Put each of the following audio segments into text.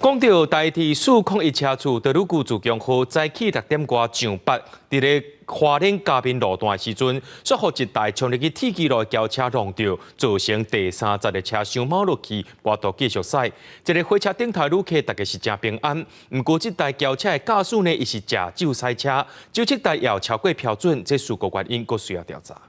講到台鐵401車次，太魯閣自強號早起6點外上北，佇咧花蓮嘉賓路段的時陣，煞予一台衝入去鐵支路的轎車撞著，造成第三節的車廂貓落去，無法繼續駛。這个火車頂頭旅客逐家是誠平安，毋過這台轎車的駕駛呢，伊是食酒駛車，酒測值也超過標準，這事故原因閣需要調查。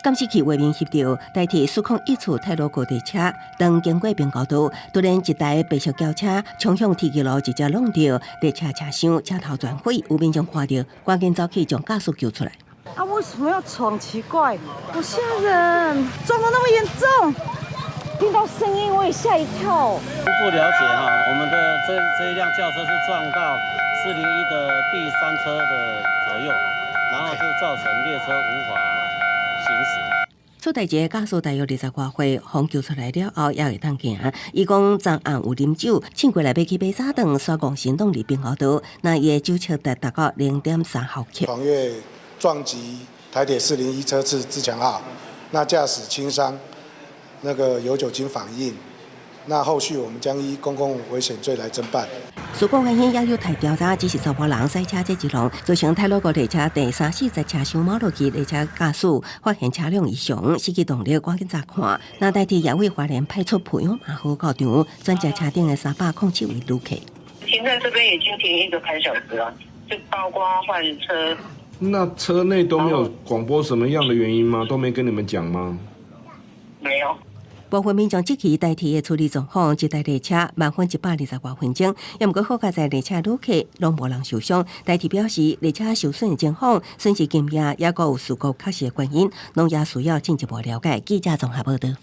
監視器畫面翕著台鐵401次太魯閣列車，當經過平交道，突然一台白色轎車衝向鐵支路，直接挵著列車車廂，車頭全毀，有民眾看著，趕緊走去將駕駛救出來。啊，為什麼要闖？奇怪，好嚇人，撞得那麼嚴重，聽到聲音我也嚇一跳。初步了解哈，我們的這一輛轎車是撞到401的第三車的左右，然後就造成列車無法行駛。出代誌駕駛大約20外歲，予救出來了後也會當行。伊講昨暗有啉酒，醒過來欲去買早頓，煞戇神擋佇平交道，那伊的酒測值達到0.3毫克。闖越撞擊台鐵401車次自強號，那駕駛輕傷，那個有酒精反應，那後續我們將依公共危險罪來偵辦。事故原因也有待調查，只是查埔人駛車這一浪，造成太魯閣列車第三四節車廂貓落去，列車駕駛發現車輛異常，失去動力，趕緊查看。那台鐵也為花蓮派出培養馬號到場，轉接車頂的307位旅客。停在這邊已經停一個半小時了，就包括換車。那車內都沒有廣播什麼樣的原因嗎？都沒跟你們講嗎？沒有。部分民眾質疑台鐵的處理狀況，這台列車慢120外分鐘，也毋過好佳哉列車旅客攏無人受傷。台鐵表示，列車受損的情況、損失金額，抑閣有事故確實的原因，攏也需要進一步了解。記者綜合報道。